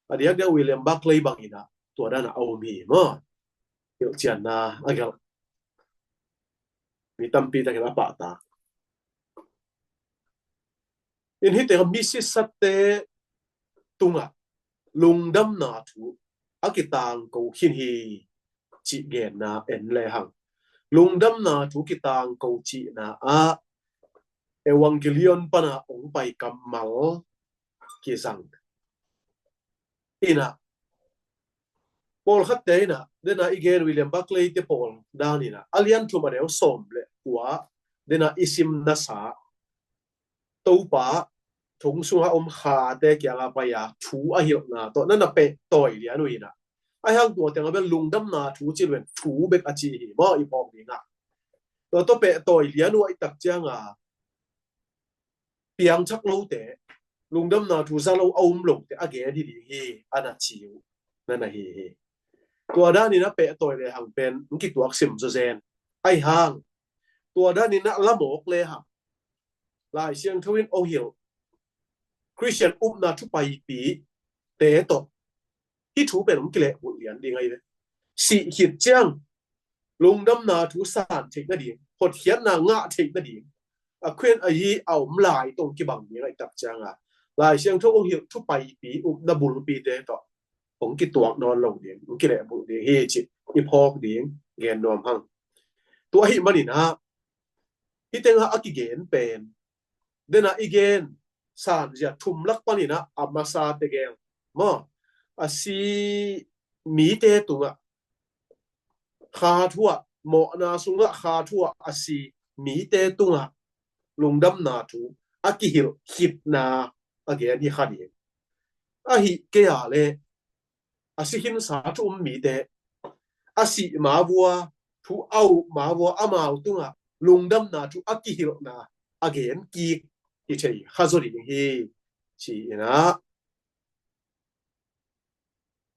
a diakdiak William Barclay bangin ah tua dan ah a um hi maw? Hilhcianna a gelh mi tampi takin a pahtak. In hih tengah misisate tungah lungdamna thu a kitangko khin hi cih genna en lehang lungdamna thu kitangko cihna ah Evangelion pana hong pai kammal kizang in ah pawlkhatte in ah dena i gen William Barclay te pawl dan in ah a lian thum a neu sawm le kua dena i sim nasa Topa thong sunga om khate kianga pai a thu a hilhna tawh na na pehtawi lian uh in ah, a hang tua tengah bel lungdamna thu ci lo in thu bek a ci hi maw i phawk dingah. Tua tawh pehtawi lian uh a i tak cianga piangthak lote, lungdamna thu za lo a um lote a gen hi ding hi a na ci uh na na hi hi. Tua danin a pehtawi lehang pen hong kituak sim zawzen. A i hang tua danin a lamawk lehang Lai Siangtho in hong hilh Khristian upna thu paipi te tawh hih thu pen hong kilehbulh lian ding ahi ve. Sih khit ciang lungdamna thu san theih nading, hotkhiatna ngah theih nading a khuen a yi a om lai tawh hong kibang ding a i tak cianga Lai Siangtho hong hilh thu paipi upna bulpite tawh hong kituak nawn lo ding, hong kilehbulh ding hi cih i phawk ding gen nuam hang. Tua ahih manin ah hih tengah a kigen pen dena i gen sanzia thum lak panin ah a masa tegel maw, a si mite tungah kha thu ah, mawhna sungah kha thu ah a si mite tungah lungdamna thu a kihilh khitna a gen hi kha ding. Ahih kei a leh a si khinsa thu um mite, a sih ma vua, thu a up ma vua amau tungah lungdamna thu a kihilhna a gen kik hi thei kha zaw ding hi, ci-in ah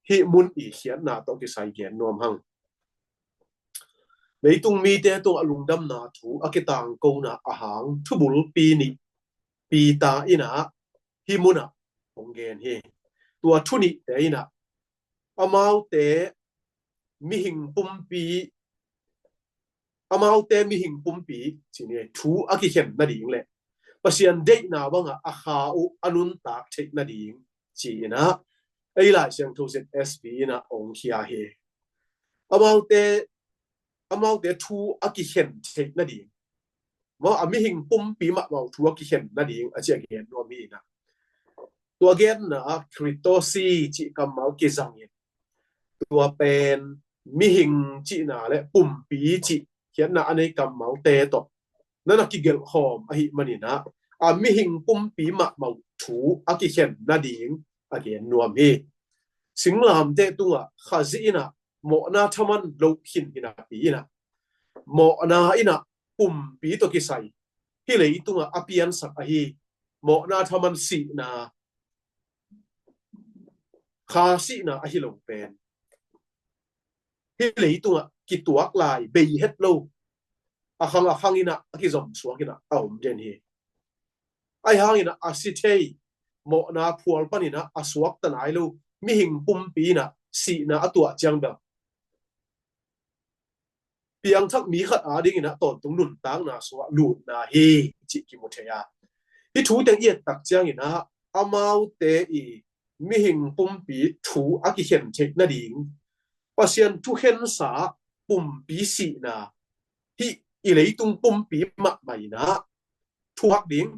hih mun i khiatna tawh kisai gen nuam hang. Leitung mite tungah lungdamna thu a kitangkona a hang thubulpi nih Peter in ah hih munah hong gen hi. Tua thu nihte in ah amaute mihing pumpi, amaute mihing pumpi ci ni, thu a kikhen nading le Pasian deihna bangah a kha uh a nuntak theih nading ci-in ah ei Lai Siangtho Z S V in ah hong khia hi. Amaute, amaute thu a kikhen theih nading, maw, a mihing pumpi mahmah uh thu a kikhen nading a ci a gen nuam hi in ah. Tua genna ah Kritosi cih kammal kizangin, tua pen mihing cihna le pumpi cih khiatna a nei kammalte tawh na na kigelh khawm ahih manin ah, a mihing pumpi mahmah uh thu a kikhen nading a gen nuam hi. Singlamteh tungah Khazih in ah mawhna thaman loh khin hi napi in ah, mawhna in ah pumpi tawh kisai, hih leitungah a piansak ahi mawhna thaman sihna, Kha sihna ahi lo pen, hih leitungah kituak lai, bei het lo, a khang a khang in ah a kizom suak in ah a om den hi. Ahi hangin ah a si thei, mawhna phual panin ah a suakta nai lo mihing pumpi in ah sihna a tuah ciang bel, piangthak mi khat adingin ah tawntung nuntakna sungah lutna hi cih kimu thei a. Hih thu teng i et tak ciangin ah, amaute i mihing pumpi thu a kikhen theih nading, Pasian thukhensa pumpi sihna, hih i leitung pumpi mahmah in ah thuak ding,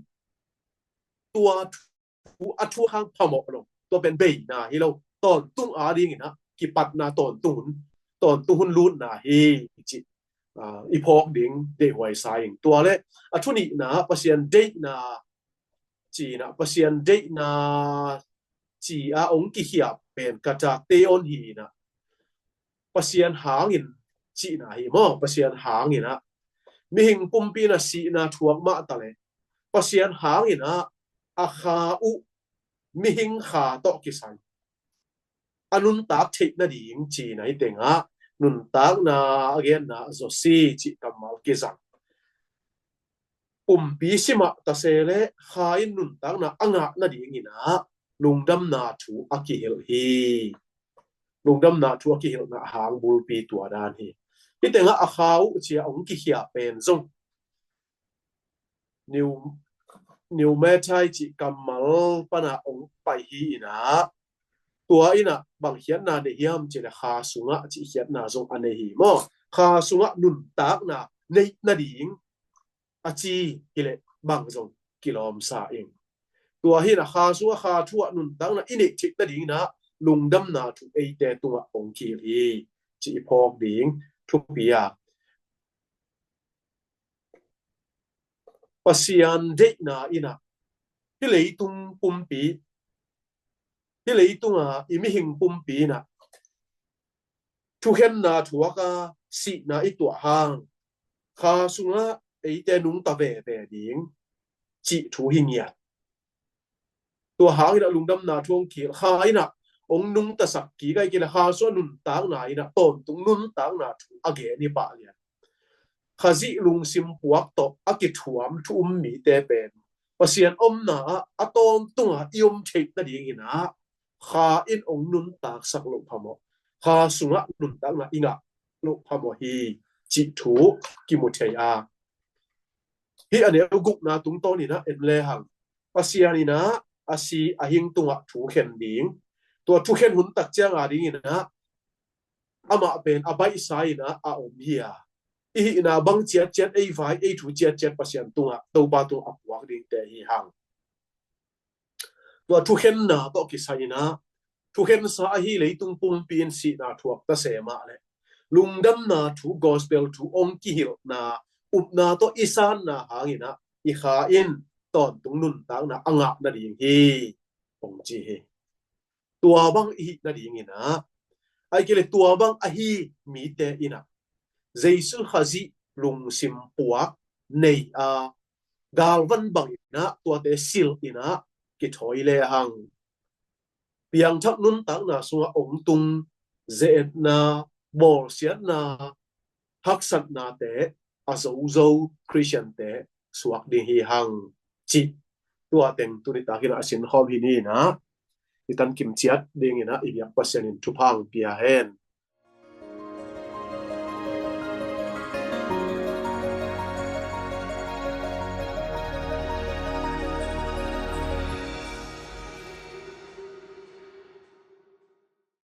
tua thu a thuak hang phamawh lo, tua pen beina hi lo, tawntung adingin ah kipatna, tawntung hun, tawntung hun lutna hi cih, ah, i phawk ding deihhuai sa ing. Tua le a thu nihna, Pasian deihna ci in ah, Pasian deihna ci a hong kikhiap pen katateon hi in ah, Pasian hangin cihna hi maw, Pasian hangin ah. Mihing pumpi in ah sihna thuak mah ta le, Pasian hangin ah a kha uh mihing kha tawh kisai a nuntak theih nading ci in ah, hih tengah nuntakna a genna Zosi cih kammal kizang. Pumpi si mah ta se le, Kha in nuntakna a ngah nadingin ah lungdamna thu a kihilh hi. Lungdamna thu a kihilhna hang bulpi tua dan hi. Hih tengah a kha uh ci a hong kikhiap pen zong pneu-, pneumatai cih kammal pan ah hong pai hi in ah, tua in ah bang khiatna nei hiam cih le, kha sungah cih khiatna zong a nei hi maw. Kha sungah nuntakna neih nading a ci hi leh bang zong kilawm sa ing. Tua hi in ah kha sungah, kha thu ah nuntakna i neih theih nadingin ah lungdamna thu eite tungah hong kihilh hi cih i phawk ding thupi a. Pasian deihna in ah hih leitung pumpi, hih leitunga i mihing pumpi in ah thukhenna thuak a, sihna i tuah hang, kha sungah eite nungta veve ding cih thu hi ngiat. Tua hangin ah lungdamna thu hong kihilh, Kha in ah hong nungtasak kik ahih kei leh kha sungah nuntakna in ah tawntung nuntakna thu a gen hi pah lian. Khazih lungsim puak tawh a kithuam thu um mite pen Pasian omna ah a tawntungah i om theih nadingin ah Kha in hong nuntaksak loh phamawh, kha sungah nuntakna i ngah loh phamawh hi cih thu kimu thei a. Hih a neu gukna tungtawnin ah en lehang, Pasian in ah a si a hing tungah thu khen ding, tua thukhen hun tak ciang adingin ah amah pen a baihsa in ah a om hi a, i hihna bang ciatciat, ei vai ei thu ciatciat Pasian tungah, Topa tungah a puak dingte hi hang. Tua thukhenna tawh kisai in ah, thukhensa ahi leitung pumpi in sihna thuak ta se mah leh, lungdamna thu, gospel thu hong kihilhna upna tawh i sanna hangin ah i Kha in tawntung nuntakna a ngah nading hi, hong ci hi. Tua bang i hih nadingin ah, ahih kei leh tua bang ahi mite in ah Jesu Khazih lungsim puak nei a, galvan bangin ah tuate silh in ah kithawi lehang, piangthak nuntakna sungah hong tung ze-etna, bawlsiatna, haksatnate a zozo Khristiante suak ding hi hang cih tua teng tuni takin ah a sinkhawm hi ni in ah, i tankim ciat dingin ah i biak Pasian in thupha hong pia hen.